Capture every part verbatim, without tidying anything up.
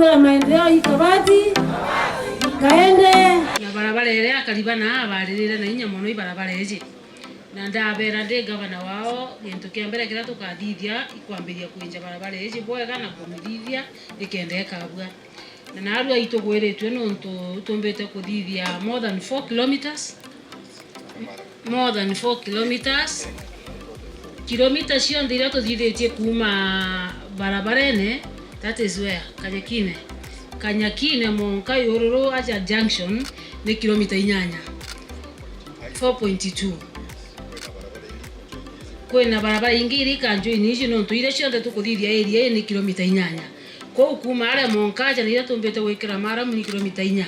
Maendeleo ikabati, ikaende. Na barabara iria akariba na abaririre na inya mono ibarabara iji. Na ndabera ndi gavana wao, gintu kia mbere kiria tukathithia ikwambiria kwinja barabara iji bwega na kumithithia nikenda ikabua. Na narua itugwiritue nontu tumbite kuthithia more than four kilometres. More than four kilometres. Kilomita cionthe iria tuthithitie kuuma barabarene, that is where, Kanyakine. Kanyakine monka Yururu aja junction ni kilomita inyanya. Four point two. Kwina barabara ingi iri ikanjwini iji nontu iria cionthe tukuthithia area ii ni kilomita inyanya. Kwou kuuma aria monka aja na iria tumbite gwikira maramu ni kilomita inya.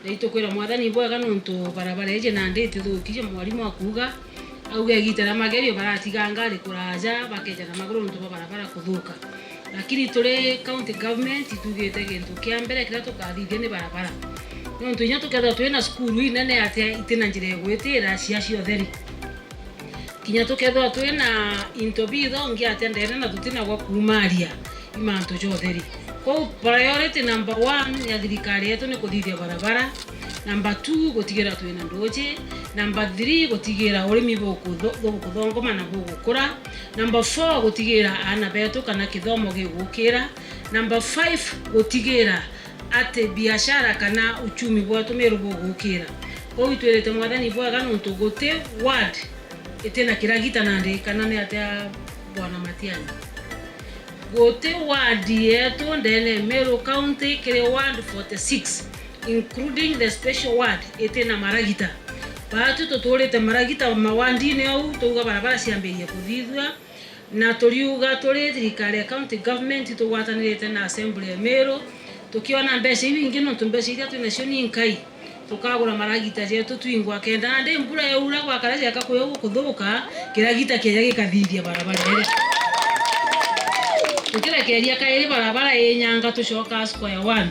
Na itukwira Mwathani bwega nontu barabara iji nandi itithukije, mwarimu akuuga, auga igita ria magerio baratiga ngari kuraja, bakeja na maguru nontu bwa barabara kuthuka. Lakini turi county government, itugite gintu kia mbere kiria tukathithia ni barabara. Nontu inya tukethirwa twina cukuru inene atia itina njira igwitira cia cia utheri. Kinya tukethirwa twina into bithongi atia ndene na tutina gwa kuumaria i mantu ja utheri. Kwou priority number one ya thirikari yetu ni kuthithia barabara, number two gutigira twina nduji, number three gutigira urimi bukutho-, bukuthongoma na bugukura, number four gutigira aana betu kana kithomo gigukira, number five gutigira ati biashara kana uchumi bwetu Meru bugukira. Kwou itwirite Mwathani bwega nontu guti ward itina kiragita nandi kana ni atia Bwana Matiang'i? Guti ward yetu ndene Meru County kiri ward forty six, including the special ward, itina maragita. Batu tuturite maragita mawandine au, twauga barabara ciambirie kuthithua. Na turiuga turi thirikari ya county government tugwatanirite na assembly ya Meru, tukiona mbeca iu ingi, nontu mbeca iria twinacio ni nkai, tukagura maragita jetu twingwa kenda nandi mbura yaura gwakara jeka kuya gukuthuka, kiragita kieja gikathithia barabara iria. Tukirekeria kairi barabara inyanga tucoka square one.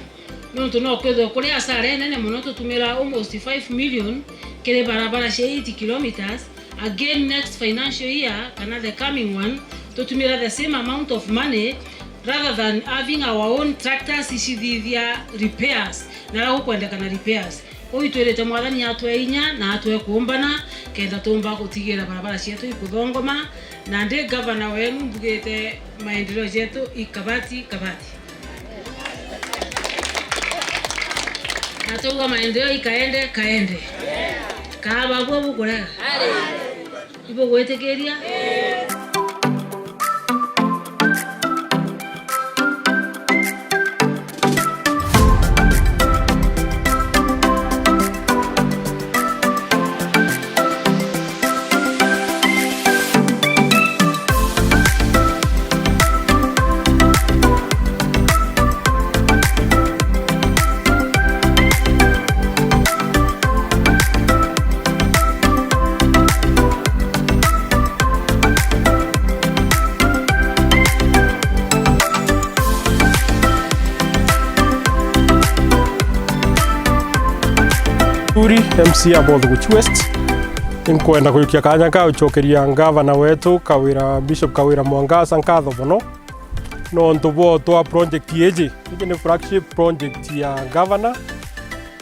Nontu no kwithwe kuri asara inene mono, tutumira almost five million kiri barabara cia eight kilometres. Again, next financial year, kana the coming one, tutumira the same amount of money, rather than having our own tractors icithithia repairs, na aria gukwendekana repairs. Kwou itwirite Mwathani atwe inya na atwe kuumbana, kenda tumba gutigira barabara cietu ikuthongoma, na ndi gavana wenu mbugite maendeleo jetu ikabati kabati. Na twauga maendeleo ikaende, kaende. Kaaba buo bukurega? Ibugwitikiria? Uri M C A Bothuguchi West, ninkwenda kujukia kanya ka gucokeria ngavana wetu Kawira, Bishop Kawira Mwangaza nkatho mono nontu bwa utwa project iji. Iji ni flagship project ya ngavana,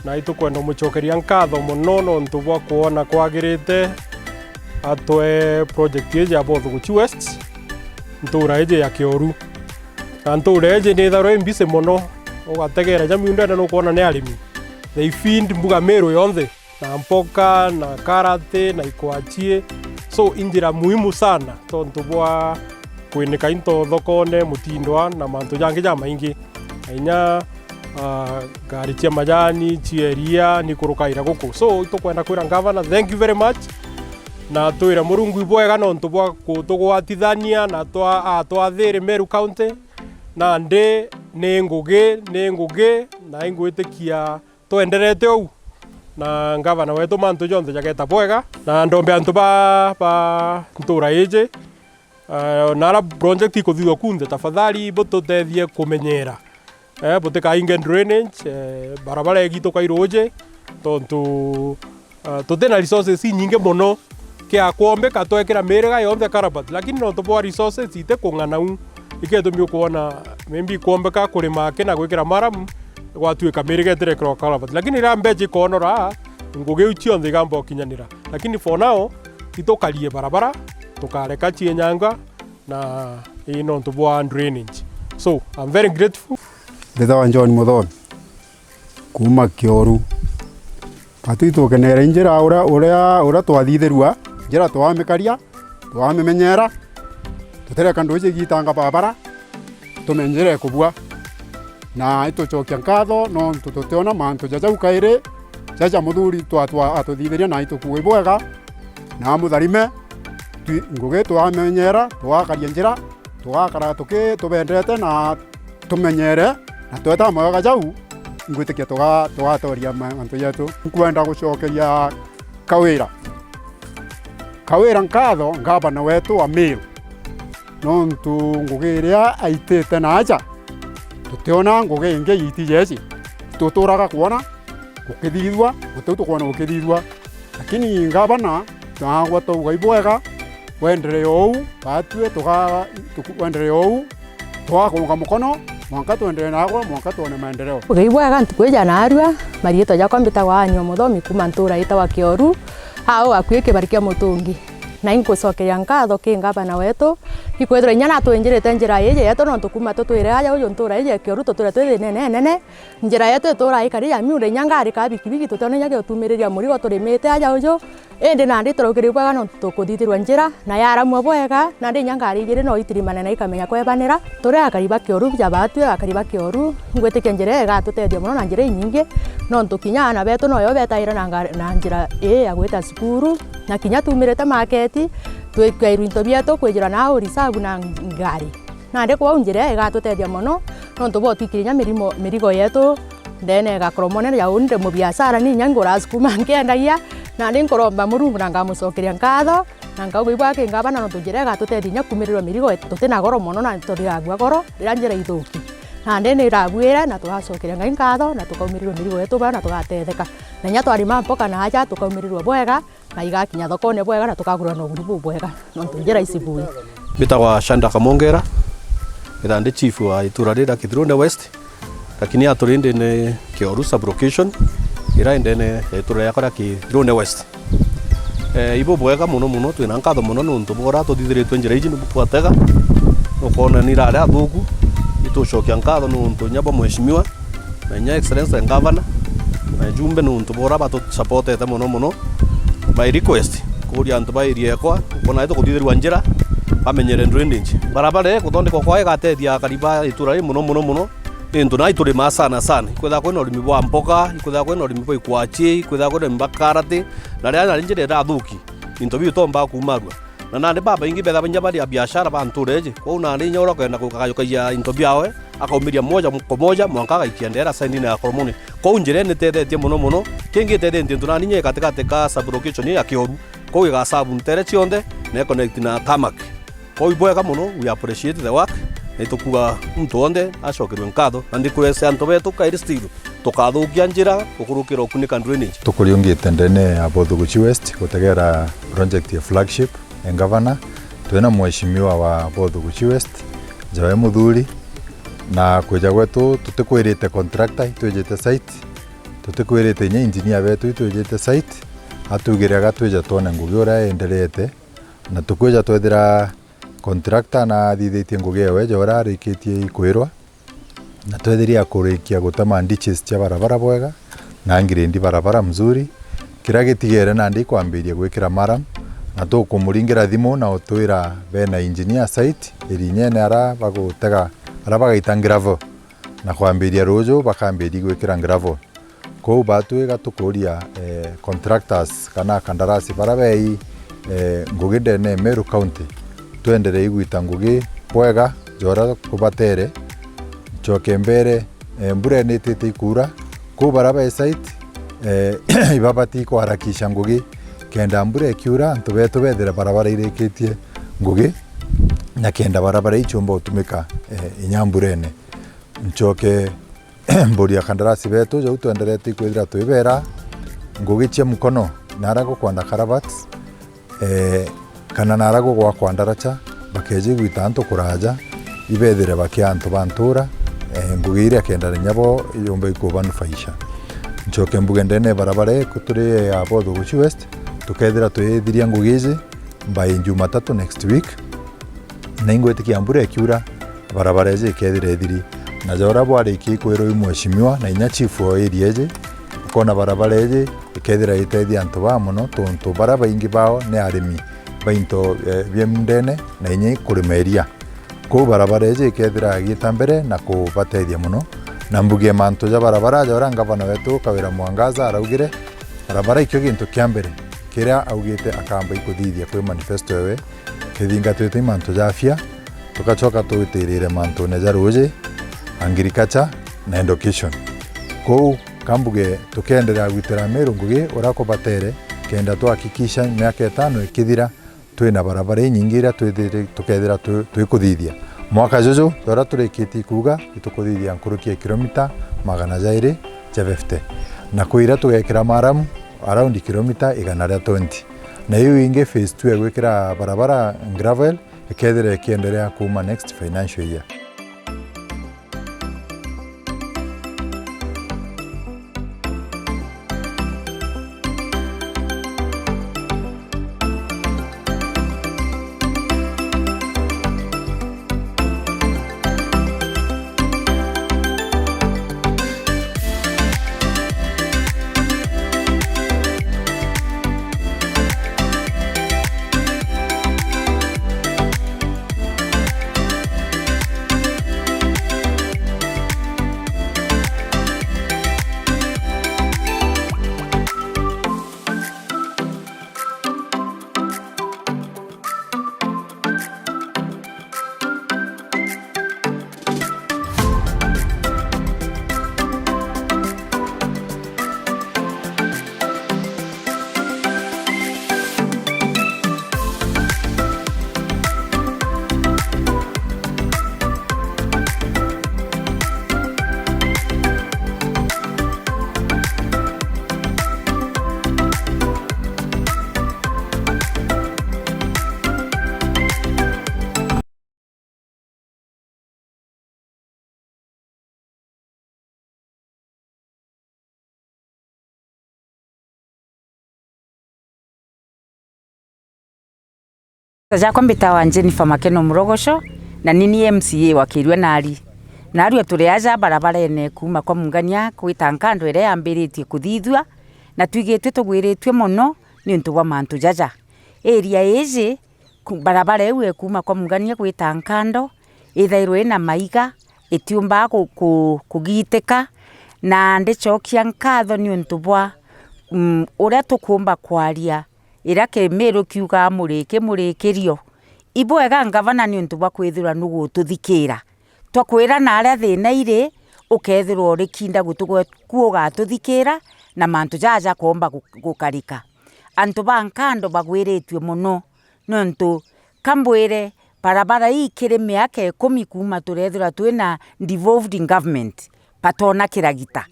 na itukwenda umucokeria nkatho mono nontu bwa kwona kwagirite atwe project iji ya Bothuguchi West, ntura iji ya Kioru. Na ntura iji ni itharwa i mbisi mono, ugategera ja miundene nukwona ni arimi. They feed mbuga Meru yonthe, na mpoka, na karati, na ikwachie. So, i njira muhimu sana tontu bwa kwinika into thokone, mutindwa, na mantu jangi jamaingi. Na inya, ah, ngari cia majani, cia iria, nikurukaira guku. So, itukwenda kwira ngavana, thank you very much. Na twire Murungu ibwega nontu bwa kutugwatithania na twa-, atwathiri Meru County. Nandi ni ngugi, ni ngugi, na ingwitikia twenderete uu, na ngavana wetu mantu jonthe jageta bwega, na ndombe antu ba, ba ntura iji, eh, na ara project ikuthithua kunthe, tafadhali bututethie kumenyera, eh, butikainge drainage, eh, barabara igitu kai ruuji, tontu, eh, tutina resources inyingi mono. Kia kwombika twekira miriga yonthe karabat, lakini nontu bwa resources iti kung'ana u, Iketumi ukwona maybe ikwombeka kurima aki na gwikira maramu, gwatuika miriga itirekirwa culvert. Lakini riria mbeji ikonora, ngugi iu cionthe igamba ukinyanira. Lakini for now, itukarie barabara, tukareka cienyanga, na ii nontu bwa drainage. So, I'm very grateful. Mbitawa John Muthomi, kuuma Kioru. Batwi tukenere njira uria, uria, uria twathithirua, njira twamikaria, twamimenyera, tutireka nduji igitanga barabara, tume njira ikubua. Na itucokia nkatho nontu tutiona mantu ja jau kairi, ja ja muthuri twa, twa, atuthithiria na itukuui bwega, na amutharime. Twi, ngugi twamenyera, twakaria njira, tugakara tuki-, tubendete na tumenyere, na tweta mayoga jau, ngwitikia tuga-, tugatoria ma-, mantu jetu. Nkwenda gucokeria Kawira, Kawira nkatho, ngavana wetu wa Meru, nontu ngugi iria aitite na aja, tutiona ngugi ingi iiti jeci. Tuturaga kwona gukithithua, guti u tukwona gukithithua. Lakini ngavana, twagwa twauga ibwega, wenderee ou, batwi tuga-, tuku-, wenderee ou, twakunga mukono, mwanka twenderee nagwe, mwanka twone maendeleo. Ugai bwega ntuku ija narua, mariitwa jakwa mbitagwa Anne Omuthomi kuuma ntuura itawa Kioru, au akui kibari kia Mutungi. Na inkucokeria nkatho ki ngavana wetu, ikwithirwa inya natwinjirite njira iji yetu, nontu kuuma tutwire aja uju ntuura iji ya Kioru tutwire twi thiinene enene. Njira yetu ituura ikari ya miunda, inya ngari ka bikibiki, tutiona inya gia gutumiriria murigo turimite aja uju. Indi nandi turaukiri bwega nontu tukuthithirwa njira, na yaramua bwega, nandi inya ngari ijiri no itirimane na ikamenya kwebanira. Turi akari ba Kioru ja batwi, akari ba Kioru, ngwitikia njira ii igatutethia mono na njira inyingi, nontu kinya aana betu noyo betaira na ngari, na njira ii ya gwita cukuru, na kinya tumirite maketi, twikairwa into bietu kwijirwa na au reserve na ngari. Nandi kwou njira ii igatutethia mono, nontu bwa utwikira inya mirimo, mirigo yetu ndene igakorwa monene ya undi mubiashara, ni inya ngura sukuma nkiendagia, nandi nkuromba Murungu na ngamucokeria nkatho, na nkauga ibwaki ngavana, nontu njira ii igatutethia inya kumirirwa mirigo yetu, tutina goro mono na tutiragua goro riria njira ithuki. Nandi ni irabuire, na turacokeria Ngai nkatho, na tukaumirirwa mirigo yetu bwega, na tugatetheka. Na inya twarima mpoka na aja, tukaumirirwa bwega, na igakinya thokone bwega na tukagura na uguri bubwega, nontu njira ici bui. Mbitagwa Shadrack Mongera, mbithaa ndi chief wa itura riri ria Kithirune West, lakini aturi ndene Kioru sub-location, ira indene ya itura riakwa ria Kithirune West. Eh, ibu bwega mono mono, twina nkatho mono nontu bwa uria tuthithiritwe njira iji nibu twatega. Nukwona ni irari athuku, itucokia nkatho nontu inya bwa mheshimiwa, na inya Excellency Ngavana, na ejumbe nontu bwa uria batusupportete mono mono. My request, kuuria antu ba area ekwa, ukwona itukuthithirua njira, bamenyere drainage. Barabara ii kuthondekwa kwayo igatethia akari ba itura riri mono mono mono, ni untu nai turimaa sana sana. Ikwithagwa kwina urimi bwa mboga, ikwithagwa kwina urimi bwa ikwachi, ikwithagwa kwina urimi bwa karati, na riria nari njira irathuki, into biu itombaa kuumarua. Na nandi babaingi betha inya bari a biashara ba ntuura iji, kwou nandi inya uria ukwenda gukagayukagia into biawe, akaumiria moja kwa moja mwanka agaikia ndera sendine ya Koromoni. Kwou njira ii nitethetie mono mono, kingi itethetie into nandi inya ikatigati ka sub-location ii ya Kioru, kwou igasabu ntere cionthe na iconnect na tarmac. Kwou ibwega mono, we appreciate the work, na itukuga muntu wonthe acokerwe nkatho, na ndikwese antu betu kairi still tukathukia njira gukurukira ukunika drainage. Tukuriungite ndene ya Bothuguchi West gutegera project ya flagship ya ngavana. Twina mheshimiwa wa Bothuguchi West, Joe Muthuri, na kwija gwetu tutikwirite contractor, itwijite site, tutikwirite inya engineer betu, itwijite site, atugire aga twija twone ngugi uria iendereete, na tukwija twethira contractor nathithitie ngugi ewe ja uria arikitie ikwirwa, na twethiria kurikia gutema ditches cia barabara bwega, na ngirendi barabara mzuri. Kiria gitigere nandi ikwambiria gwikira maram, na tukumuringira thimu na utwira bena engineer site irinyene ara bagutega, ara bagaita gravel, na kwambiria ruju bakambiria gwikira gravel. Kwou batwiga tukuria, eh, contractors kana akandarasi bara bei, eh, ngugi ndene ya Meru County, twenderei gwita ngugi bwega ja uria kubatere. Ncoke mbere, eh, mbura nitite ikuura, kwou bara be site, eh, ibabati kwarakisha ngugi, kenda mbura ikiura, antu betu bethire barabara irikitie ngugi, na kenda barabara ichiumba gutumika, eh, inya mburene. Ncoke mburia kandarasi betu jau twenderete ikwithira twibera ngugi cia mukono, nara gukwanda karavats, eh, kana nara gugwakwa ndaracha, bakeja igwita antu kuraja, ibethire baki antu ba ntura, eh, ngugi iria kenda na inya bo yumba ikubanufaisha. Ncoke mbuge ndene barabara ii turi ya Bothuguchi West, tukethira twithiria ngugi iji by Jumatatu next week. Na ingwitikia mbura ikiura, barabara iji ikethira ithiri. Na ja uria bwarikia ikwirwa i mheshimiwa na inya chief o area iji, ukona barabara iji ikethira itethia antu baa mono, tontu baria baingi bao ni arimi ba into, eh, bia mundene na inya kurima iria. Kwou barabara iji ikethira igiita mbere na kubatethia mono. Na mbuge mantu ja barabara ja uria ngavana wetu Kawira Mwangaza araugire, barabara ikio gintu kia mbere kiria augite akamba ikuthithia kwi manifesto ewe, kithingatite mantu ja afya, tugacoka twitirire mantune ja ruuji, agriculture na education. Kwou kambuge tukiendelea gwitira Meru ngugi uria kubatere, kenda twahakikisha miaka itano ikithira, twina barabara inyingi iria twithiri-, tukethira twi-, twikuthithia. Mwaka juju, ja uria turikitie kuuga, itukuthithia nkuruki ya kilomita magana jairi ja fifty. Na kwi iria tugekira maramu around kilomita igana ria twenty. Na iu ingi phase two ya gwikira barabara gravel, ikethira ikiendelea kuuma next financial year. Jakwa mbitawa Jennifer Makeno Murogoco, na ni ni M C A wa Kirua Nari. Narua turi aja barabarene kuuma kwa Mungania gwita Nkando iria yambiritie kuthithua, na twigitue tugwiritue mono niuntu bwa mantu jaja. Area iji, ku-, barabara iu ikuuma kwa Mungania gwita Nkando, ithairwe ina maiga, itiumbaa ku-, ku-, kugiitika, na ndicokia nkatho niuntu bwa, mm, uria tukuumba kwaria, iria Kimiru kiugaa muriki murikirio. Ibwega ngavana niuntu bwa kwithirwa nugututhikiira. Twakwira na aria thina iri, ukethirwa urikinda gutu gwe-, ku ugatuthikiira, na mantu jaja jakoomba gu-, gukarika. Antu ba Nkando bagwiritue mono, niuntu ka mbwire, barabara ii kiri miaka ikumi kuuma turethirwa twina devolved government, batoona kiragita.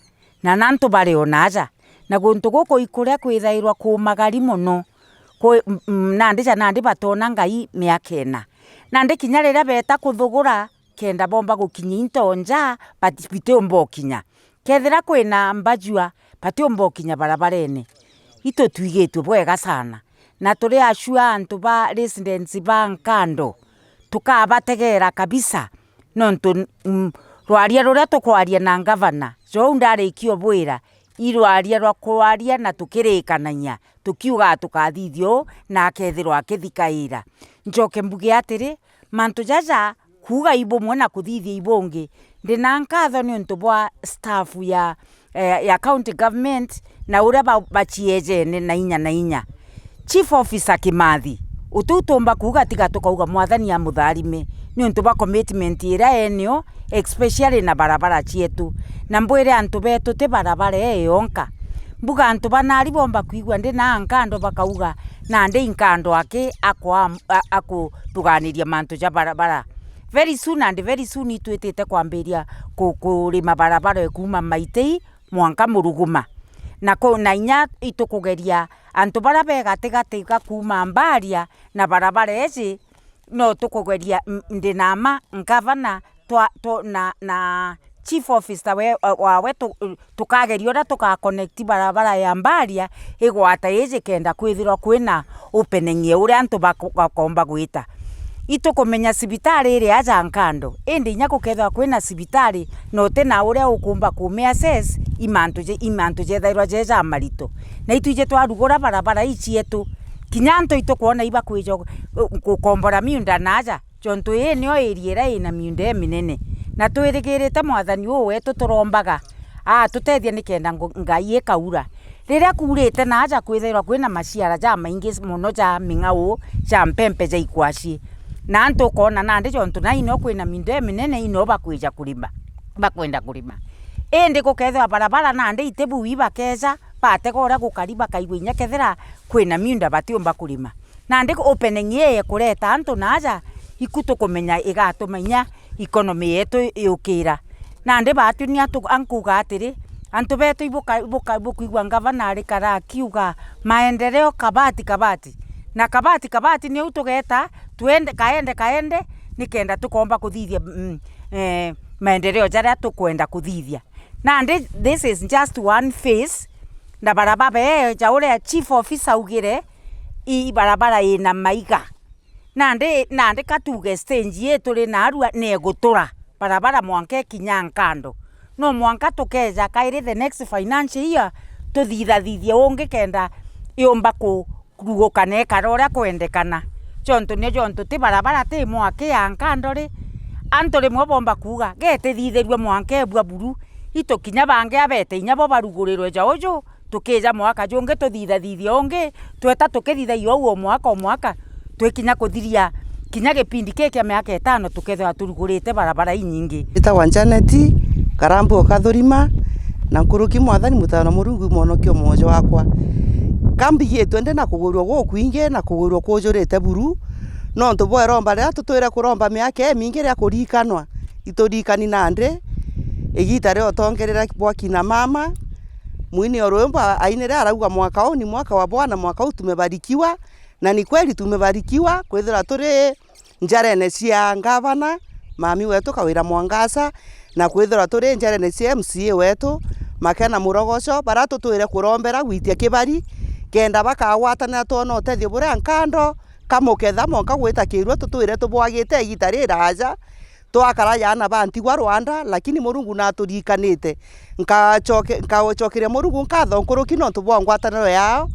Na nantu bari o naaja. Na guntu guku ikuria kwithairwa kumagari mono. Kwi, m-, m-, nandi ja nandi batoona ngai miaka ina. Nandi kinya riria beeta kuthugura, kenda boomba gukinyia into nja, but bitiumba ukinya. Kethira kwina mbajua, batiumba ukinya barabarene. Itu twigitue bwega sana. Na turi assure antu ba residents ba Nkando, tukabategeera kabisa, nontu, mm, rwaria ruria tukwaria na ngavana, jou ndarikia ubwira, i rwaria rwa kwaria na tukirikanagia, tukiugaa tukathithia uu, na akethirwa akithikaira. Ncoke mbuge atiri, mantu jaja kuuga i bumwe na kuthithia i bungi. Ndi na nkatho niuntu bwa staff ya, eh, ya county government na uria ba-, baciejene na inya na inya. Chief Officer Kimathi, utiu tuumba kuuga tiga tukauga Mwathani amutharime niuntu bwa commitment iria enio, especially na barabara cietu. Na mbwire antu betu ti barabara ii yonka. Mbuga antu ba nari boomba kwigua ndi na Nkando bakauga, nandi i Nkando aki akwa-, a-, akutuganiria mantu ja barabara. Very soon and very soon itwitite kwambiria ku-, kurima barabara ikuuma Maitei mwanka Muruguma. Na ku-, na inya itukugeria antu baria be gatigati ga kuuma Mbaria na barabara iji, no tukugeria, m-, ndi na ma, ngavana, twa, twa, na, na chief officer we, wa, wawe tu, tukageria uria tuka connect barabara ya Mbaria igwata iji kenda kwithirwa kwina opening ya uria antu baku-, bakomba gwita. Itukumenya cibitari iri aja nkando, indi inya gukethirwa kwina cibitari na uti na uria ukumba kumi assess, imantu je-, imantu jethairwa je ja marito. Na itwiji twarugura barabara ii cietu, kinya antu itukwona ibakwija gu-, gukombora miunda na aja. Jontu ii nio area iria ina miunda iminene, na twirigirite Mwathani uu wetu turombaga atutethia nikenda ngu-, ngai ikaura. Riria kuurite na aja kwithairwa kwina maciara jamaingi mono ja ming'au, ja mpempe, ja ikwacii, na antu ukoona nandi jontu na ino kwina miunda iminene ino bakwija kurima, bakwenda kurima. Indi gukethirwa barabara nandi iti buu ibakeja batega uria gukari bakaigua inya kethira kwina miunda batiumba kurima. Nandi opening ii kureta antu na aja, iku tukumenya igatuma inya economy yetu yukira. Nandi baatu ni atu-, ankuuga atiri, antu betu ibuka-, ibuka-, ibukwigua ngavana arikara akiuga maendeleo kabati kabati. Na kabati kabati niu tugeta twende, kaende kaende, nikenda tukomba kuthithia, mm, eh, maendeleo jaria tukwenda kuthithia. Nandi this is just one phase, na barabara beeja uria chief officer augire, i barabara ina maiga. Nandi, nandi ka tuuge stage ii turi narua ni igutura barabara mwanka ikinya nkando. No mwanka tukeja kairi the next financial year, tuthithathithie ungi kenda yumba ku-, kuruguka na ikara uria kwendekana. Jontu ni jontu ti barabara ti mwaki ya nkando ri, antu rimwe bomba kuuga, getithithirua mwanka ebua buru, itu kinya bangi abete inya bo barugurirwe ja uju, tukija mwaka jungi tuthithathithia ungi, tweta tukithithagia uu o mwaka o mwaka, twikinya kuthiria kinya gipindi kii kia miaka itano tukethirwa turugurite barabara inyingi. Njitagwa Janet Karambu o Kathurima, na nkuruki Mwathani Mutano Murungu i mwonokia o mwoyo wakwa. Ka mbigitwe ndi na kugwirua gukwingi na kugwirua kujurite buru, nontu bwa iromba riria tutwire kuromba miaka imingi ria kurikanwa, iturikani nandi igita ria utongerera bwa kina mama, mwini o rwimbo a-, ainire arauga, "Mwaka huu ni mwaka wa Bwana, mwaka huu tumebarikiwa." Na ni kweli tumebarikiwa kwithirwa turi njarene cia ngavana, mami wetu Kawira Mwangaza, na kwithirwa turi njarene cia M C A wetu, Makena Murogoco, baria tutwire kurombera gwitia kibari, kenda bakagwatanira twona utethio buria nkando, kamuketha monka gwita kirua tutwire tubwagite igita riraja, twakara jaana ba ntigwa rwanda, lakini Murungu naturikanite. Nkacoke-, nkacokeria Murungu nkatho nkuruki nontu bwa ngwataniro yao,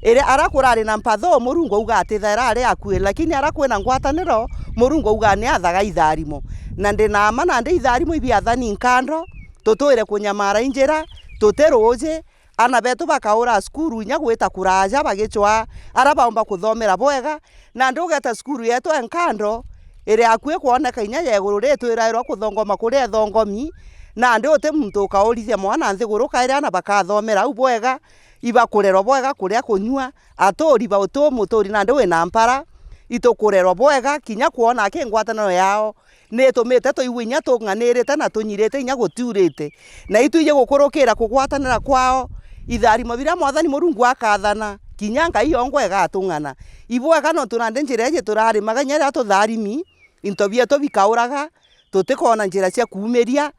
iria ara kurari na mpatho, Murungu auga ati thaira ari akui, lakini ara kwina ngwataniro, Murungu auga ni athaga itharimo. Na ndi na ma nandi itharimo ibiathani nkando, tutwire kunyamara i njira, tuti ruuji, aana betu bakaura cukuru inya gwita kuraja bagicwaa ara baumba kuthomera bwega, nandi ugeta cukuru yetu e nkando, iri akui kwoneka inya ya iguru ri twirairwa kuthongoma kuria ithongomi, nandi uti muntu ukaurithia mwana nthiguru kairi aana bakathomera au bwega, ibakurerwa bwega kuria kunyua, aturi ba uti umuturi nandi wina mpara, itukurerwa bwega kinya kwona aki ngwataniro yao, ni itumite tuigua inya tung'anirite na tunyirite inya gutiurite. Na itwiji gukurukira kugwatanira kwao, itharimo biria Mwathani Murungu akathana, kinya Ngai yongwa igatung'ana. Ibwega nontu nandi njira iji turarimaga inya riria tutharimi, into bietu bikauraga, tutikoona njira cia kuumiria.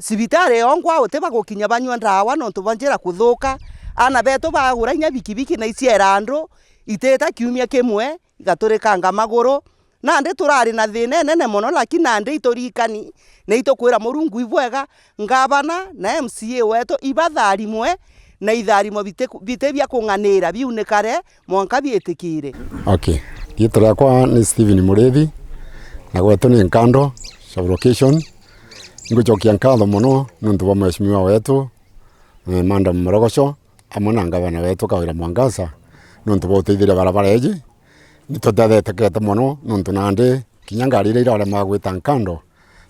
Cibitari yongwa uti bagukinya banyua ndawa nontu bwa njira kuthuka. Aana betu bagura inya bikibiki na iciera andu, itita kiumia kimwe, igaturikanga maguru. Nandi turari na thina inene mono, lakini nandi iturikani, na itukwira Murungu ibwega, ngavana na M C A wetu ibatharimwe, na itharimo biti-, biti bia kung'anira biunikare mwanka bietikire. Okay. Riitwa riakwa ni Stephen Murithi, na gwetu ni Nkando sub-location. Ngucokia nkatho mono nontu bwa mheshimiwa wetu, eh, Madam Morogoco, amwe na ngavana wetu Kawira Mwangaza, nontu bwa uteithiria barabara iji. Ni tutethetekete mono, nontu nandi kinya ngari iria iraremaga gwita Nkando,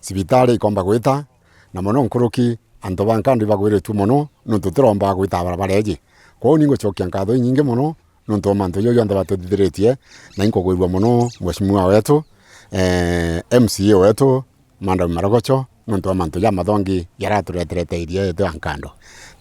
cibitari ikomba gwita, na mono nkuruki, antu ba Nkando ibagwiritue mono, nontu tutirombaga gwita barabara iji. Kwou ni ngucokia nkatho inyingi mono, nontu bwa mantu jau jonthe batuthithiritie, na inkugwirua mono mheshimiwa wetu, eh, M C A wetu, Madam Morogoco, nontu bwa mantu jamathongi jaratureterete area yetu ya Nkando.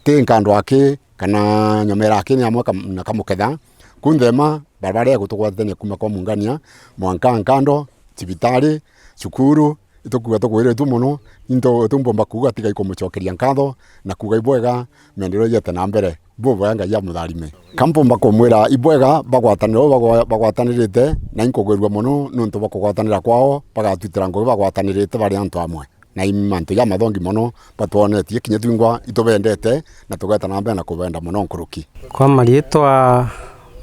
Ti Nkando aki, kana Nyomera aki ni amwe kam-, na Kamuketha, Kunthe ma, barabara ya gutugwatithania kuuma kwa Mungania, mwanka Nkando, cibitari, cukuru, itukuuga tugwiritue mono, into tiu mpomba kuuga tiga ikumucokeria nkatho na kuuga ibwega, maendeleo jete na mbere. Bubwega, Ngai amutharime. Ka mpomba kumwira ibwega bagwatanira uu bagwa-, bagwatanirite, na inkugwirua mono niuntu bwa kugwatanira kwao, bagatwitira ngugi bagwatanirite bari antu amwe. Na i mantu jamathongi mono batwonetie, kinya twingwa itubendete na tugeta na mbere na kubenda mono nkuruki. Kwa mariitwa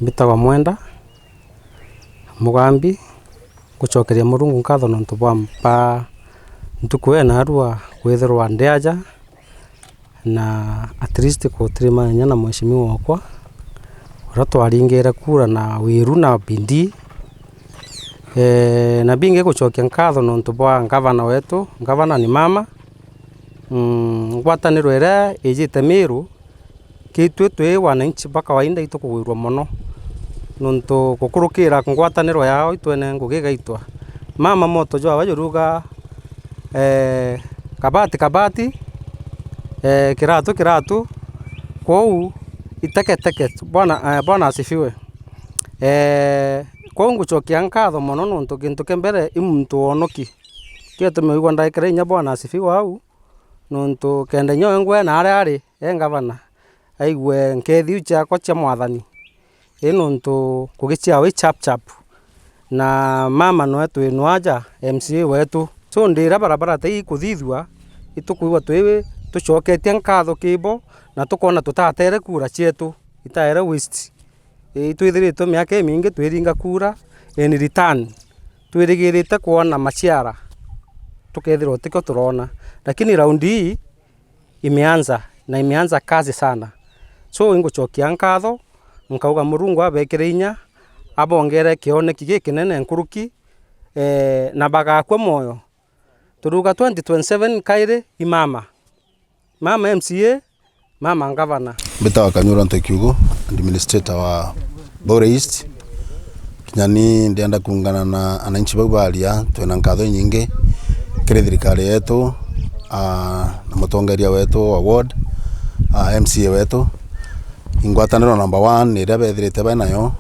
mbitagwa Mwenda Mugambi, ngucokeria Murungu nkatho nontu bwa mpa ntuku ii naarua kwithirwa ndi aja na at least kutirimania na mweshimiwa okwa, uria twaringire kura na wiru na bidii. Eeh, na bingi gucokia nkatho nontu bwa ngavana wetu, ngavana ni mama. Mm, ngwataniro iria ijite Miru, ki itwi twi wananchi ba kawaida itukugwirua mono, nontu gukurukira ngwataniro yao itwene ngugi igaitwa. Mama moto jwawe juruga, eeh, kabati kabati, eeh, kiratu kiratu, kwou iteke teke. Bwana, eeh, Bwana asifiwe. Eeh, kwou ngucokia nkatho mono nontu kintu kia mbere i muntu wonoki. Kio gitumi wigua ndaikira inya Bwana asifiwe au, nontu kenda inya we ngwe na aria ari e ngavana, aigue nkethi iu ciakwa cia Mwathani, ii nontu ngugi ciawe i chap chap. Na mama noe twinwa aja M C A wetu. So, ndira barabara ta ii ikuthithua, itukwigua twi tucoketie nkatho kibo, na tukoona tutatere kura cietu, itaere waste. Ii, itwithiritwe miaka imingi twiringa kura, in return, twirigirite kwona maciara, tukethirwa tikio turona. Lakini raundi ii, imeanza, na imeanza kazi sana. So, ingucokia nkatho, nkauga Murungu abekire inya, abongere kioneki gikinene nkuruki, eeh, na bagakua mwoyo. Turuga twenty twenty-seven kairi i mama. Mama M C A, mama ngavana. Mbitawa Kanyuro Ntekiugu, administrator wa Bore East. Kinya ni ndienda kuungana na ananchi bau baria, twina nkatho inyingi kiri thirikari yetu, aa, na mutongeria wetu wa ward, aa, M C A wetu. Ingwataniro number one iria bethirite bainayo.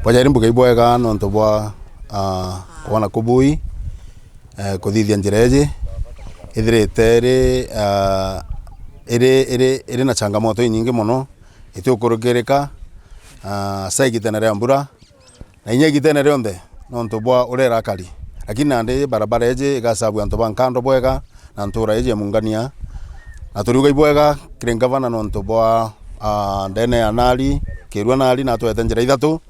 Bwajairi mbuga ibwega nontu bwa, aa, kwona kubui, eeh, kuthithia njira iji, ithirite iri, eeh, iri, iri, iri na changamoto inyingi mono, itiukurukirika, eeh, sa igitene ria mbura, na inya igitene rionthe, nontu bwa uria irakari. Lakini nandi barabara iji igasabu antu ba Nkando bwega, na ntura iji ya Mungania. Na turiuga ibwega kiri ngavana nontu bwa, eeh, ndene ya Nari, Kirua Nari, natwete njira ithatu,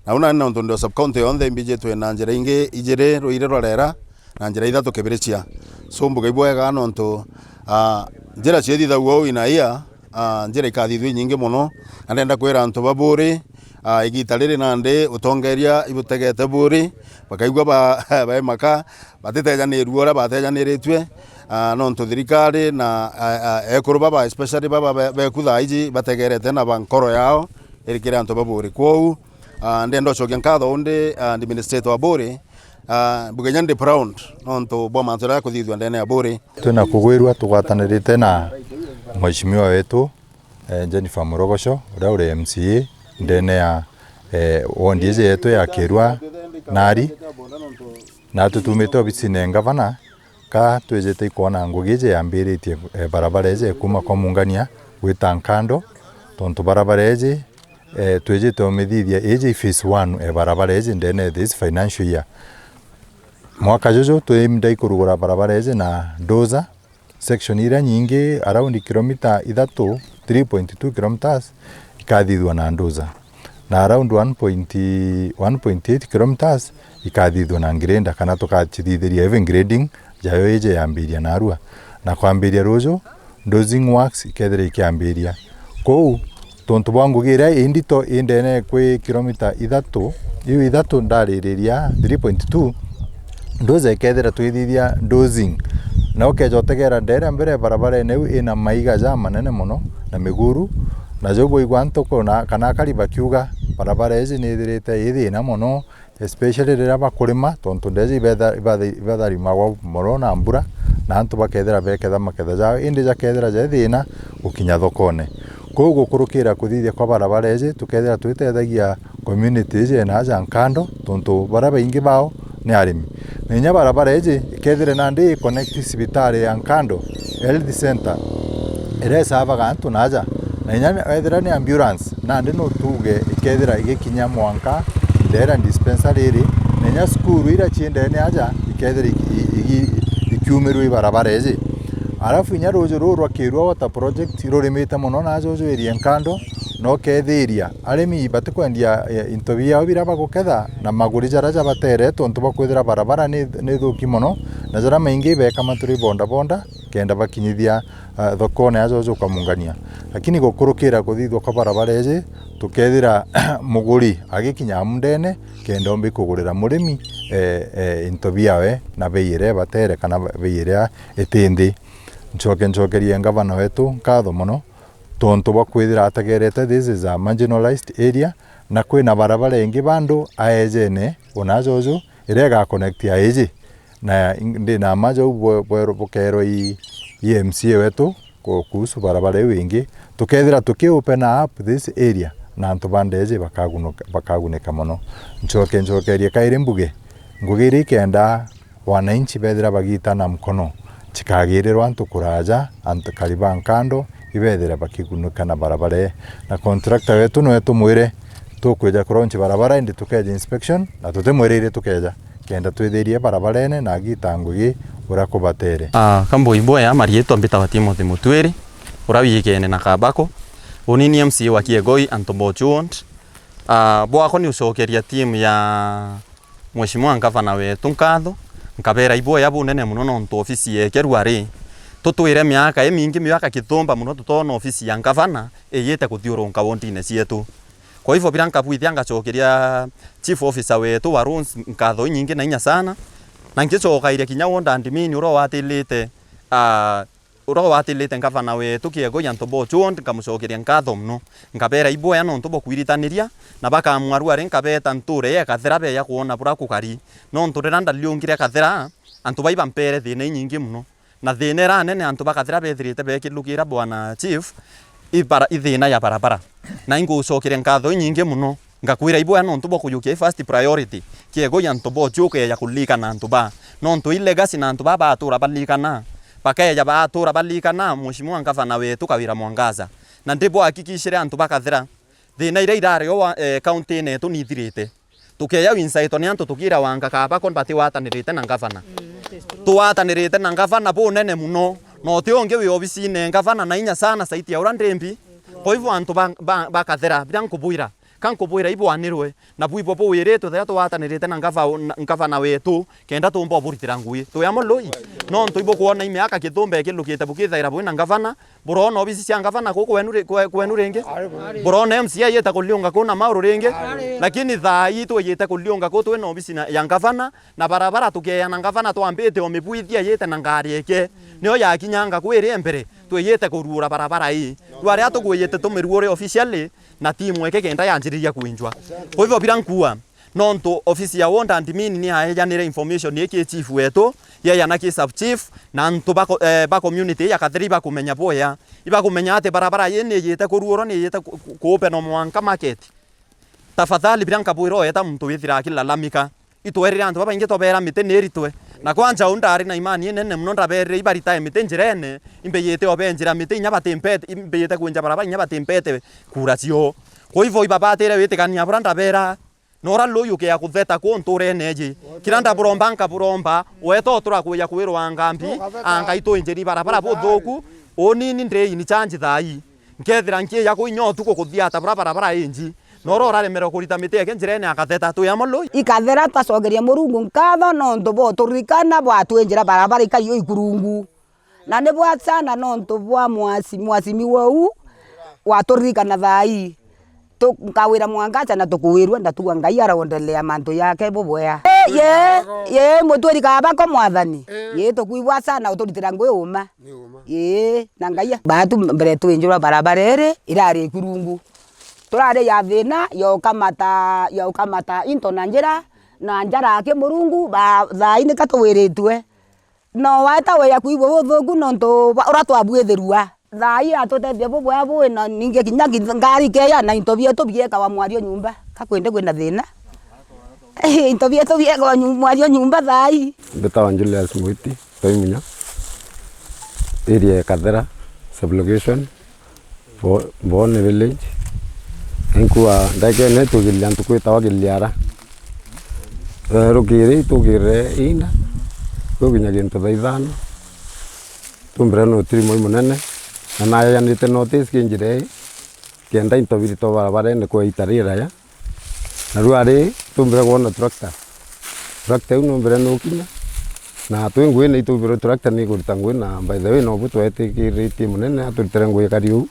na u nani nontu ndi o sub county yonthe imbijitwe na njira ingi ijiri, Ruiri, Rwarera, na njira ithatu Kibirichia. So, mbuga ibwega nontu, ah, njira ciithithagua uu in a year, ah, njira ikathithua inyingi mono, na ndenda kwira antu ba Buri, ah, igita riri nandi utongeria ibutegete Buri, bakaigua ba, baimaka, batitejanirua uria batejaniritue, ah, nontu thirikari na, ah, ah, ekuru baba, especially baba be, beku thaa iji bategerete na ba nkoro yao iri kiri antu ba Buri. Kwou, ah, ndenda ucokia nkatho undi, ah, administrator wa Buri, ah, mbuga inya ndi proud nontu bwa mantu jaria jakuthithua ndene ya Buri. Twina kugwirua tugwatanirite na mheshimiwa wetu, eh, Jennifer Murogoco, uria uri M C A ndene ya, eh, ward iji yetu ya Kirua Nari, na tutumite obisine ya ngavana, ka twijite ikwona ngugi iji yambiritie, eh, barabara iji kuuma kwa Mungania gwita Nkando, tontu barabara iji, eh, twijite umithithia iji phase one, eh, barabara iji ndene this financial year. Mwaka juju twindai kurugura barabara iji na dozer, section iria nyingi around kilomita ithatu, three point two kilometers, ikathithua na dozer. Na around one point, one point eight kilometers ikathithua na grader, kana tukacithithiria even grading jayo iji yambiria narua. Na kwambiria ruju, dozing works ikethira ikiambiria. Kwou, tontu bwa ngugi iria indito indene kwi kilomita ithatu, iu ithatu ndaririria three point two, dozer ikethira twithithia dozing. Na ukeja utegera ndere mbere barabarene iu ina maiga jamanene mono na miguru, na jau bwaigua antu kuna, kana akari bakiuga, barabara iji nithirite i thina mono, especially riria bakurima, tontu ndeji ibetha-, ibatha-, ibatharimagwa mono na mbura, na antu bakethira beketha maketha jao, indi jakethira ja thina gukinya thokone. Kwou gukurukira kuthithia kwa barabara iji, tukethira twitethagia Community iji ena aja nkando, tontu baria baingi bao ni arimi. Na inya barabara iji ikethire nandi i connect cibitari ya nkando, health center, iria isavaga antu na aja. Na inya ethira ni ambulance, nandi no tuuge ikethira igikinya mwanka ndera dispensary iri, na inya cukuru iria cii ndene aja ikethira iki-, iki-, ikiumirua i barabara iji. Arafu inya ruuji ruu rwa Kirua Water Project irurimite mono na aja uju area nkando, na ukethiria arimi batikwendia, eh, into biao biria baguketha na maguri jaria jabatere, tontu bwa kwithira barabara ni, ni thuki mono, na jaria maingi ibeka maturi bodaboda kenda bakinyithia, eh, thokone aja uju ukamungania. Lakini gukurukira kuthithua kwa barabara iji, tukethira muguri agikinya amu ndene, kenda omba ikugurira murimi, eh, eh, into biawe na bei iria ibatere kana bei iria iti nthi. Ncoke ncokerie ngavana wetu nkatho mono, tontu bwa kwithira ategerete, this is a marginalized area, na kwina barabara ingi bandu aejene ona aja uju iria iga connect aiji. Na ndi na mma jau bwe-, bweru-, bukeerwa i, i M C A wetu ku-, kuhusu barabara iu ingi, tukethira tuki open up this area na antu ba ndeeji bakagunuka-, bakagunika mono. Ncoke ncokerie kairi mbuge, ngugi iria ikenda wananchi bethira bagiitana mkono, cikagirirwa antu kuraja, antu kari ba nkando, ibethire bakigunuka na barabara ii. Na contractor wetu nwe tumwire, tukwija kuraunch barabara, indi tukeja inspection, na tutimwirire tukeja, kenda twithirie barabarene na agita ngugi uria kubatere. Ah, kambui bwea, mariitwa mbitawa Timothy Mutwiri, uria wigene na Kabako. Uni ni M C A wa Kiegoi and Mbochu Ward. Ah, bwakwa ni ucokeria team ya Mheshimiwa Ngavana wetu nkatho, nkabera iboya bunene mono nontu ofisi yekerwa ri, tutwire miaka imingi, miaka kithumba mono tutoona ofisi ya ngavana iyite kuthiurunka wondine cietu. Kwa hivyo, biria nkabwithia, ngacokeria chief officer wetu wa roads nkatho inyingi na inya sana, na ngicokairia kinya ward admin uria watilite, ah, uria watilite ngavana wetu Kiegoi antu ba Ochuo, nkamucokeria nkatho mono. Nkabera iboya nontu bwa kwiritaniria, na bakamwarua ri nkabeta nture ya Kathira beya kwona buria kukari. Nontu riria ndariungire Kathira, antu bai bampere thina inyingi mono. Na thina iria nene antu ba Kathira bethirite bekilukira bwana chief, i bara-, i thina ya barabara. Na ingucokeria nkatho inyingi mono. Ngakwira iboya nontu bwa kuyukia i first priority. Kiegoi antu ba Ochuo ukeeja kulikana antu ba. Nontu i legacy na antu ba batura balikana. Bakeeja batura balikana, Mheshimiwa Ngavana wetu Kawira Mwangaza. Na ndibwahakikishire antu ba Kathira, thina iria irari o wa, eh, county-ine yetu nithirite. Tukeeja winsaitwa ni antu tukiira wanga Kabako batiwatanirite na ngavana. Tuwatanirite na ngavana bunene mono. Na uti ungi wi obisine ngavana na inya sana saiti ya uria ndimbi. Kwa hivyo antu ba, ba, ba Kathira, biria nkubwira, ka nkubwira ibwanirwe, na bwibwe buwiritwe riria tugwatanirite na ngava-, na ngavana wetu, kenda tumba uburitira ngugi. Twi amwe lui? Nontu ibukwona i miaka kithumba ikilukite bukithaira bwi na ngavana, buroona obisi cia ngavana ku kwenu ri-, kwe-, kwenu ringi? Buroona M C A yite kuliunga ku na mauru ringi? Lakini thaa ii twiyite kuliunga ku twi na obisi na, ya ngavana, na barabara tukeeana ngavana twambite o mibwithia yite na ngari eke. Nio yakinyanga kwiri mbere, twiyite kuruura barabara ii. Rwaria tukwiyite tumiruure officially, na timu eke kenda yanjiriria kwinjwa. Kwa hivyo biria nkuua, nontu ofisi ya ward admin ni yaejanire information ii ki chief wetu, yeejana ki sub chief, na antu ba ko-, eh, ba community ya Kathira ibakumenya bwea. Ibakumenya ati barabara ii ni ijite kuruurwa, ni ijite ku-, ku-, kuopenwa mwanka market. Tafadhali, biria nkabwira, oeta muntu withira akilalamika. Itwerire antu babaingi twabeera miti ni iritwe. Na kwanja u ndari na imani inene mono, ndabeerire ibaritae miti njirene, imbijite obenjira miti inya batimpete, imbijite kwinja barabara inya batimpete kura cio. Kwa hivyo ibabatire witikania buria ndabeera, na uria lui ukea kutheta ku nturene iji. Kiria ndaburomba nkaburomba, weta utura kwija kwirwa ngambi, angai twinjiri barabara buthuku, unini ndi in charge thaa ii. Nkethira nkiija ku inya utuku kuthiata buria barabara inji. Noro uraremerwe kurita miti eke njirene akatheta, twi amwe lui? Ikathera twacokeria Murungu nkatho nontu bwa uturirikana bwatwinjira barabara ikai o ikurungu. Na ni bwa sana nontu bwa mwasi-, mwasimi wou waturirikana thaa ii. Tu-, nkawira mwangacha na tukuwirua ndatua Ngai arondelea mantu yake bubwea. Ye, ye, ye, mutwiri Kabako mwathani. Ye, tukwibwa sana uturitira ngui uma. Ni uma. Ii, na Ngai a-, baatu mbere twinjirwa barabara iri irari ikurungu. Turari ya thina ya ukamata, ya ukamata into na njira, na njara aki Murungu, ba-, thaa ii nika tuwiritue. No waeta wia kwigua buthuku nontu ba-, uria twabwithirua. Thaa ii atutethia bubwea bui na ningi kinya ngi-, ngari ikeeja na into bietu biekawa mwario nyumba. Ka kwende kwina thina. Into bietu biegwa nyu-, mwario nyumba thaa ii. Mbitawa Julius Mwiti, Toimunya, area ya Kathera, sub-location, Bo-, Boone village. Inkua ndagikene tugirire antu kwitawa Kiliara. Eh, rukiri itugirire inda, gukinya gintu thaa ithano. Tumbire no tirimoi munene, na nayanite notice ki njira ii, kenda into biri to barabarene kwa ita riraya. Na riu ari, tumbire kwona tractor. Tractor iu numbire nukinya, na twi ngui ni itumbire tractor ni ikuruta ngui, na by the way, nobu twetikiritie munene aturutire ngui ikari uu.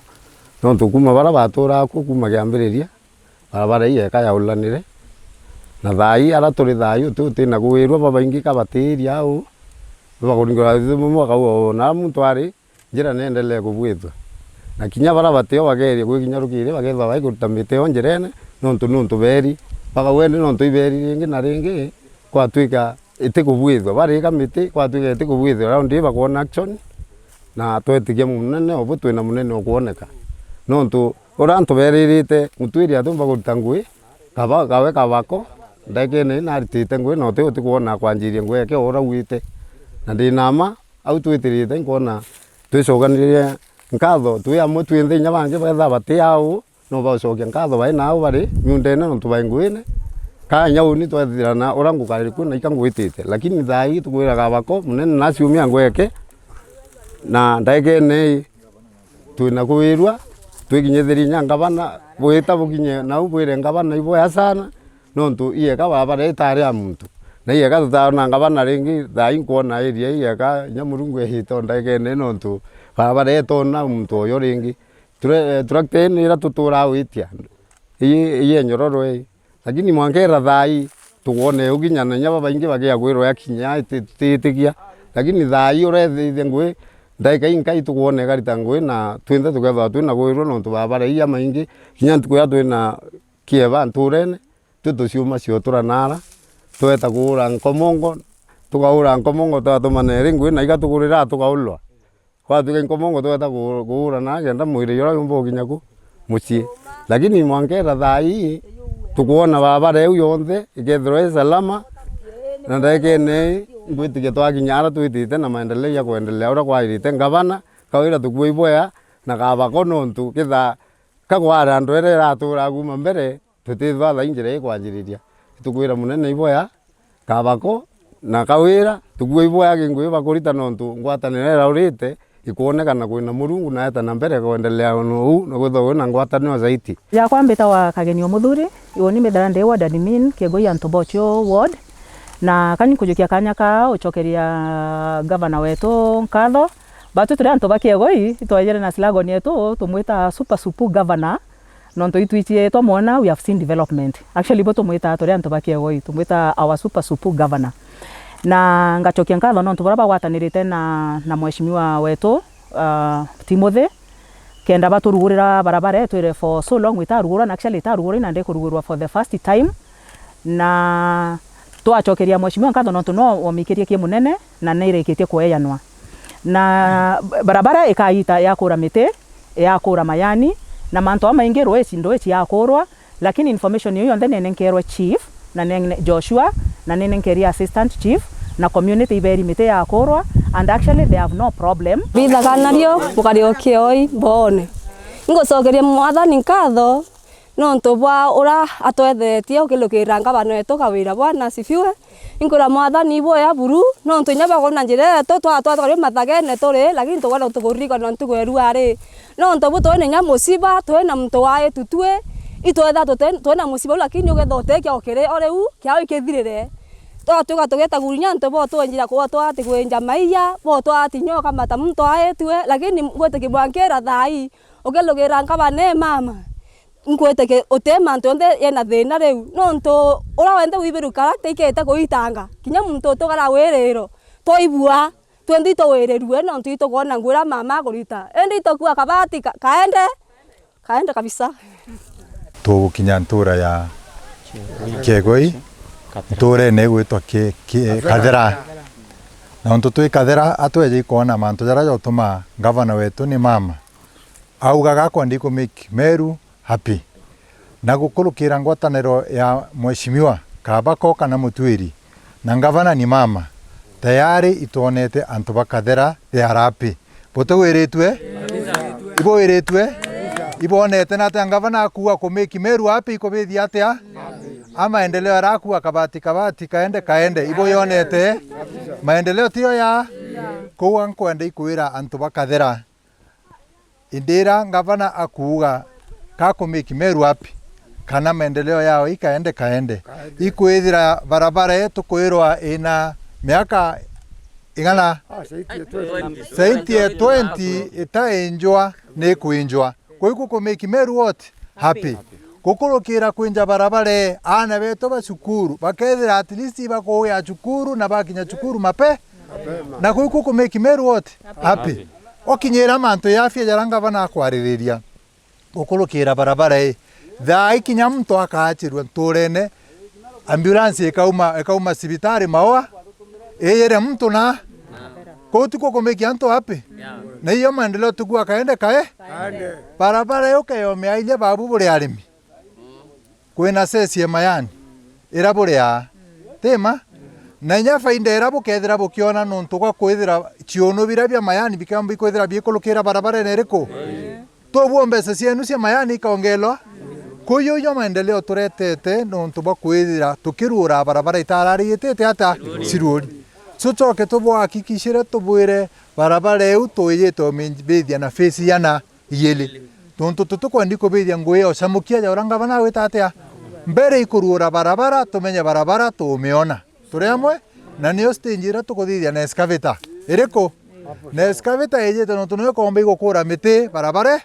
Nontu kuma bara baturaga ku, kuma kiambiriria, barabara ii yeka yaulanire. Na thaa ii, ara turi thaa ii, uti, uti na kuwirua, babaingi ka batiiria au, bakuringirwa thimu, bakauga, "Oo, na muntu ari, njira niendelee kubuithua." Na kinya bara batio bakeeria gwikinya rukiri, bakethirwa baikuruta miti yo njirene, nontu, nontu beeri. Bakauga, "Indi nontu ibeeri ringi na ringi, kwatwika itikubuithua." Barika miti, kwatwika itikubuithua, raundi ii bakwona action, na twetikia munene, ubu twina munene ukwoneka. Nontu uria antu beeririte, mutwiri atumba kuruta ngui, kaba, kawe kabako, ndagikene ii naritite ngui, na uti, utikwona kwanjiria ngui yake uraugite. Na ndina mma, au twitirite, nkwona twicokaniririe nkatho twi amwe twinthe, inya bangi bakethirwa bati au, no bagucokia nkatho bai nau bari miundene nontu bai nguine. Ka inya uni twethirana uria ngukari ku na ika ngwitite. Lakini thaa ii tukwiraga bako, munene naciumia ngweke, na ndagikene ii, twina kuwirua, twikinyithirie inya ngavana, bwita bukinye nau bwire ngavana iboya sana, nontu iyeka barabara itari ya muntu. Na iyeka tutaona ngavana ringi, thaa ii nkwona area iyeka inya Murungu ehite o ndagikene, nontu barabara itona muntu oyo ringi. Ture-, tractor ii nira tuturaa witia, ii, ii enyororo ii. Lakini mwanka ira thaa ii, tukwona iu kinya na inya babaingi bagia kwirwa yakinya, iti-, tutiitikia. Lakini thaa ii urethithia ngui, ndagika inkai tukwona ikarita ngui, na twinthe tukethirwa twina kwirwa nontu barabara ii amaingi, kinya ntuku iria twina kieba nturene, twi tuciuma cio turanara, tweta kuura nkomongo, tukaura nkomongo, twatumana iri ngui, na iga tukurira tukaulwa. Gwatuika inkomongo tweta ku-, kuurana kenda mwiri juria jumba ukinya ku mucii. Lakini mwanka ira thaa ii, tukwona barabara iu yonthe ikethirwa i salama, na ndagikene ii, ngwitikia twakinya ara twitite na maendeleo ya kwendelea uria kwairite. Ngavana, kawira tukua iboya na kabako nontu kitha ka kwari andu ere iratura kuuma mbere, tutithwa thaa ii njira ikwanjiriria. Itukwira munene iboya, kabako, na kawira, tukua iboya ki ngui bakurita nontu ngwataniro iraurite, ikwonekana kwina Murungu na eta na mbere kwendelea na uu, na kwithwa kwina ngwataniro zaidi. Yakwa mbitawa Kageni Omuthuri, uni mbithaira ndi ward admin, Kiegoi Antobocho ward, na kani nkujukia kanya kaa ucokeria gavana wetu nkatho. Batwi turi antu ba Kiegoi, itwajire na slogan yetu, tumwita Super Supu Governor, nontu itwichie twamwona, we have seen development. Actually, bo tumwitaga turi antu ba Kiegoi, tumwitaga our Super Supu Governor. Na ngacokia nkatho nontu buria bagwatanirite na, na mheshimiwa wetu, uh, Timothy, kenda baturugurira barabara itwire for so long itarugurwa, na actually itarugurwa, ina ndi kurugurwa for the first time. Na twacokeria mheshimiwa nkatho nontu no womikirie ki munene, na nirikitie kweyanwa. Na barabara ikagita yakura miti, yakura mayani, na mantu aa maingi rwici, ndwici yakurwa, lakini information iu yonthe ninenkerwe chief, na nene-, Joshua, na ninenkerie assistant chief, na community iberi miti yakurwa, and actually they have no problem. Bithaga nario bukari o Kiegoi Mboone. Ingucokeria Mwathani nkatho, nontu bwa uria atwethetie ukilukirira ngavana wetu Kawira. Bwana asifiwe. Inkwira Mwathani iboya buru, nontu inya bakwona njira yetu, twa-, twa-, twari mathagene turi, lakini tukwenda tukuririkana ntuku ya rua ri. Nontu bu turi na inya musiba, turi na muntu waitu twi, itwetha tute-, turi na musiba u, lakini ukethira uti kiao kiri o riu, kiao ikithirire. Twatuika tugeta guria inya antu bo twenjira kuo twati kwinja maiya, bo twati nyoka mata muntu aitue, lakini ngwitikia bwankira thaa ii, ukilukirira ngavana e mama. Nkwitikia uti mantu yonthe yena thina riu, nontu uria wenthe wibirwa character ikete kuitanga, kinya muntu utukara wiriro, twaibua, twenthe ituwirirue, nontu itukwona nguo iria mama akurita, indi itukua kabati ka-, kaende, kaende kabisa. Tugukinya ntura ya Kiegoi, nturene igwitwa Ki-, Ki-, Kathera. Na untu twi Kathera, atweja ikwona mantu jaria jotuma ngavana wetu ni mama augaga akwa ndi ku make Meru happy. Na gukurukira ngwataniro ya Mheshimiwa Kabako kana Mutwiri na ngavana ni mama, tayari itwonete antu ba Kathera they are happy. Butiwiritue? Ibwiritue? Ibonete na atia ngavana akuuga ku make Meru happy ikubithia atia? A maendeleo aria akuuga kabati kabati kaende kaende, ibuyonete? Maendeleo tiyo ya? Kuu nkwenda ikwira antu ba Kathera, indira ngavana akuuga ka ku make Meru happy, kana maendeleo yao ikaende kaende. Ikwithira barabara ii tukwirwa ina miaka igana? Ah, zaidi ya twenty. Zaidi ya twenty itainjwa ni kwinjwa. Kuu ku make Meru what? Happy. Gukurukira kwinja barabara ii, aana betu ba cukuru bakethira at least ibakuugia cukuru na bakinya cukuru mape. Na kuu ku make Meru what? Happy. Okinyira mantu ya afya jaria ngavana akwaririria. Gukurukira barabara ii, thaa ii kinya muntu akaachirua nturene, ambulance ikauma, ikauma cibitari Maua, iyire muntu na kuu ti kukumikia antu happy. Na iyo maendeleo tukua kaende kae. Barabara ii ukeyomeairia babu buri arimi. Kwina ceci ya mayani iria buriaa, ti ma? Na inya faida iria bukethira bukiona nontu gwa kwithira ciunu biria bia mayani bikeomba ikwithira biikurukira barabarene iriku? Tobua mbeca cienu cia mayani ikaongelwa? Kuyu ijo maendeleo turetete nontu bwa kwithira tukiruura barabara itarariitite ata ciruuri. Tucoke tubuhakikishire tubwire barabara iu tuyite umibithia na phase yana ijiri. Tontu tutikwendi kubithia ngui ya ucamukia ja uria ngavana agwita atia. Mbere ikuruura barabara, tumenye barabara tumiona. Turi amwe? Na niyo stage iria tukuthithia na excavator. Iriku? Na excavator ijite nontu niyo ikomba igukura miti barabara,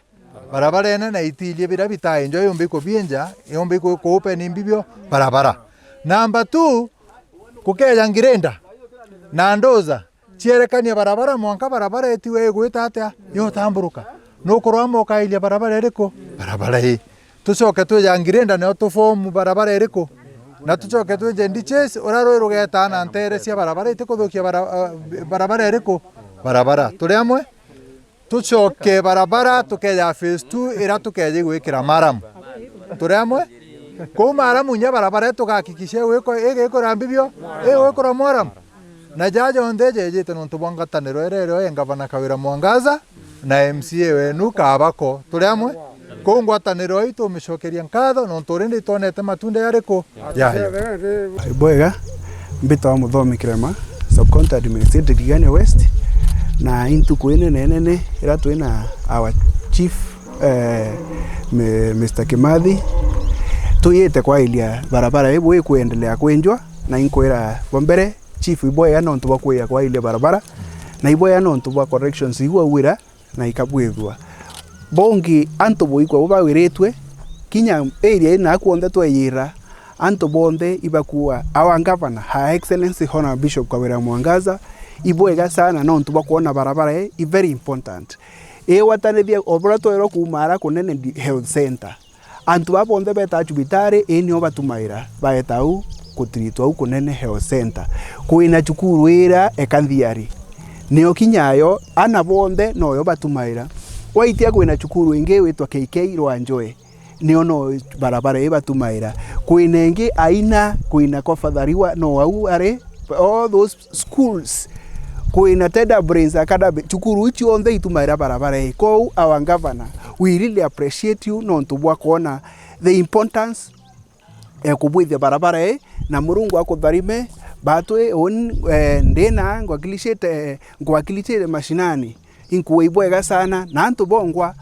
barabarene na itiirie biria bitainjwa yumba ikubienja, yumba iku-, kuupeni mbibio barabara. Number two, kukeja ngirenda na ndoza. Cierekania barabara, mwanka barabara itiwe igwita atia? Yotamburuka. Nukurwa ama ukairia barabara iriku? Barabara ii. Tucoke twija ngirenda, nio tufomu barabara iriku? Na tucoke twije ditches, uria rui rugetaa na nteere cia barabara itikuthukia bara-, ah, barabara iriku? Barabara. Turi amwe? Tucoke barabara, tukeja phase two, iria tukeja igwikira maramu. Turi amwe? Kuu maramu inya barabara ii tugakikisha igwikwa, igikura mbibio, igwikura maramu. Na jaja jonthe jejite nontu bwa ngwataniro iria irio ya ngavana Kawira Mwangaza na M C A wenu Kabako. Turi amwe? Kuu ngwataniro ii tumicokeria nkatho nontu urindi itwonete matunda yariku? Yayo. Bwega, mbitagwa Muthomi Kirema, Sub-County Administrator Tigania West, na intuku inene nene iria twina our chief, eh, mi-, Mister Kimathi, tuyite kwairia barabara ii bwikwendelea kwinjwa, na inkwira bwa mbere, chief, ibwega nontu bwa kwia kwairia barabara, na ibwega nontu bwa corrections iu waugwira na ikabwithua. Bongi antu boikwa bo bawiritue, kinya area ii na kw'onthe tweyira, antu bonthe ibakuua, our governor, Her Excellency Honourable Bishop Kawira Mwangaza, ibwega sana nontu bwa kwona barabara ii i very important. Igwatanithia o buria twerwa kuuma ara kunene ndi-, health center. Antu baa bonthe betaa cibitari, ii nio batumaira, baeta au gutiritwa au kunene health center. Kwina cukuru iria Ekanthiari, nio kinya yo, ana bonthe noyo batumaira. Waitia kwina cukuru ingi witwa K K Rwanjoe, nio no barabara ii batumaira. Kwina ingi Aina, kwina Kofathariwa, no au ari. All those schools, kwina Tender Brains Academy, cukuru iu cionthe itumaira barabara ii. Kwou our governor, we really appreciate you nontu bwa kwona the importance ya kubwithia barabara ii, na Murungu akutharime. Batwi uni, eh, ndina ngwakilishite, ngwakilishite mashinani, inkuwa ibwega sana na antu bongwa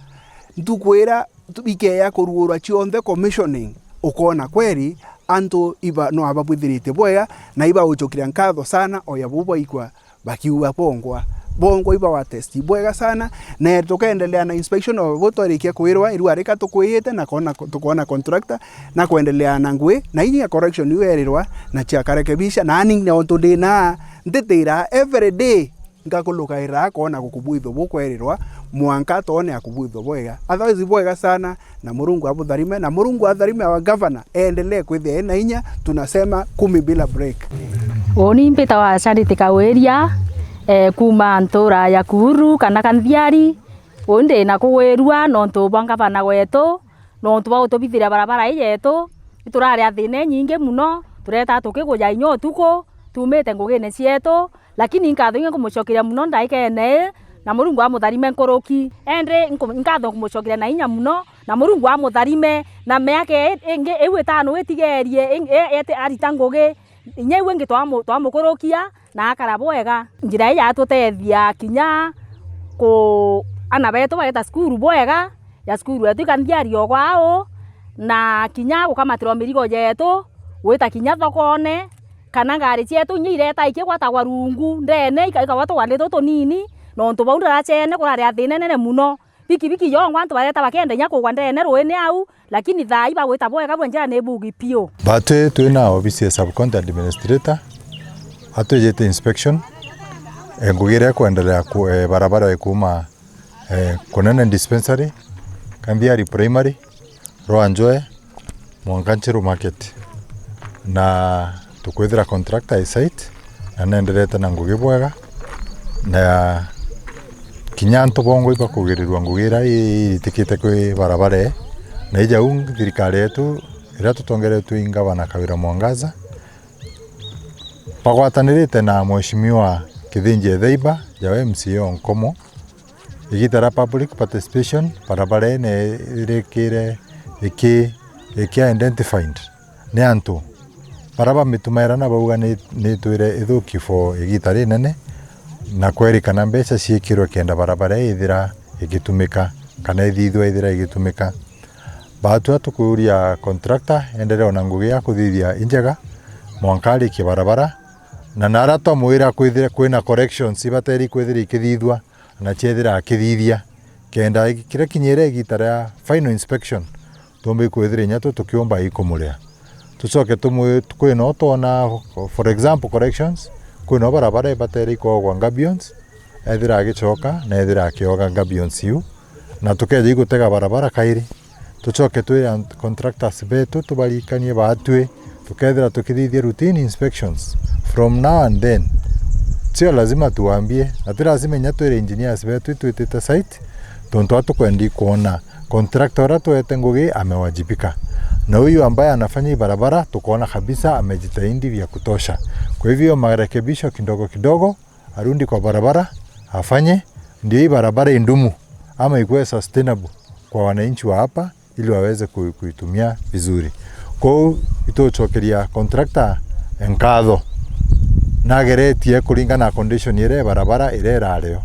ntuku ira tu-, ikeya kuruurwa cionthe commissioning, ukoona kweri antu iba, no ababwithiritie bwega, na ibauchukiria nkatho sana, o ya bu baikwa bakiuga bongwa. Bongwa ibawa test bwega sana, na tukaendelea na inspection o bu twarikia kwirwa, irua rika tukwiyite, na koona, tukoona contractor, na kuendelea na ngui, na inya correction iu erirwa, na ciakarekebisha, na ani nontu ndina, ntitira every day, ngakulukaira akoona gukubwithwa bukwerirwa, mwanka atoone akubwithwa bwega. Otherwise, bwega sana, na Murungu abutharime, na Murungu atharime our governor, eendelee kwithia ena inya, tunasema kumi bila break. Uuni mbitawa Charity Kawiria, eh, kuuma ntuura ya Kuuru kana Kanthiari. Uu ndi na kugwirua nontu bwa ngavana wetu, nontu bwa gutubithiria barabara ii yetu. Ituraria thina inyingi muno, turetaa tukiguja inya utuku, tuumite ngugine cietu, lakini nkatho ingi nkumucokeria muno ndaikene ii, na Murungu amutharime nkuruki. Endi nku-, nkatho nkumucokeria na inya muno, na Murungu amutharime, na miaka ii ingi iu itano itigerie, ing-, i-, eti-, arita ngugi, inya iu ingi twamu-, twamukurukia, na akara bwega. Njira ii yatutethia kinya ku-, ana betu bageta cukuru bwega, ya cukuru yetu ikanthiaria o gwao, na kinya gukamatirwa mirigo yetu, gwita kinya thokone, kana ngari cietu inya ireta ikigwatagwa rungu ndene, ika-, ikagwatwa tugari tutu tunini, nontu bau ndaracene kuraria thina inene muno. Bikibiki yongwa antu bareta bakenda inya kugwa ndene ruini au, lakini thaa ii bagwita bwega bwe njira ni bugi piu. Batwi twina obisi ya Sub-County Administrator, atwijite inspection, eh, ngugi iria ikwenderea ku-, eh, barabara ya kuuma, eh, Kunene Dispensary, Kanthiari Primary, Rwanjoe, mwanka Nchiru Market. Na tukwithira contractor i site, na nenderete na ngugi bwega, na kinya antu bongwa ibakugirirua ngugi iria i-, iritikite kwi barabara ii. Na ija u thirikari yetu iria tutongeretue i Ngavana Kawira Mwangaza, bagwatanirite na Mheshimiwa Kithinji Etheiba, jawe M C A o Nkomo, igita ria public participation, barabara ii niirikire iki-, iki identified ni antu baria bamitumaira na bauga ni, nitwire ithuki for igita rinene, na kwerikana mbeca ciikirwe kenda barabara ii ithira igitumika, kana ithithua ithira igitumika. Batua tukuria contractor enderee ona ngugi ya kuthithia injega, mwanka arikie barabara, na naria twamwira kwithire kwina corrections ibateri kwithira ikithithua, na ciethira akithithia, kenda igi-, kiria kinyire igita ria final inspection, tuumba ikwithira inya tu tukiumba ikumuria. Tucoke tumwi-, kwina twona, for example, corrections, kwina barabara ibatere ikogwa gabions, ethira agicoka na ethira akioga gabions iu, na tukeja igutega barabara kairi. Tucoke twire ant-, contractors betu tubarikanie baatwi, tukethira tukithithia routine inspections from now and then. Sio lazima tuambie, na ti lazima inya twire engineers betu itwitite site, tontu atukwenda ikwona contractor uria twete ngugi amewajibika, na huyu ambaye anafanya hii barabara tukaona kabisa amejitahidi vya kutosha. Kwa hivyo marekebisho kidogo kidogo, arudi kwa barabara afanye, ndio hii barabara idumu ama ikuwe sustainable kwa wananchi wa hapa, ili waweze ku-, kuitumia vizuri. Kwou itucokeria contractor nkatho, nageretie kuringana na condition iria barabara iria irario.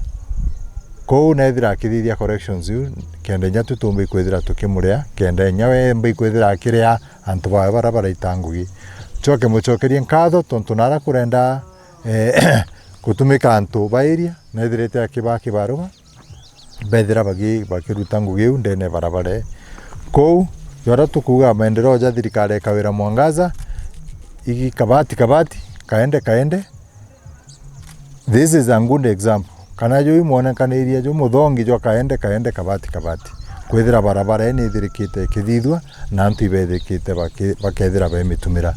Kwou nethira akithithia corrections iu, kenda inya tu tumbi kwithira tukimuria, kenda inya we mbi kwithira akiria antu bawe baria baraita ngugi. Coke mucokerie nkatho tontu nara kurenda, eh, gutumika antu ba area, nethirite akibaa kibaruga, bethira bagi-, bakiruta ngugi iu ndene barabara ii. Kwou, joria tukuuga maendeleo ja thirikari ya Kawira Mwangaza, igi kabati kabati, kaende kaende, this is a good example. Kana juu imwonekanirie juu muthongi jwa kaende kaende kabati kabati. Kwithira barabara ii nithirikite ikithithua, na antu ibethikite baki-, bakethira bemitumira.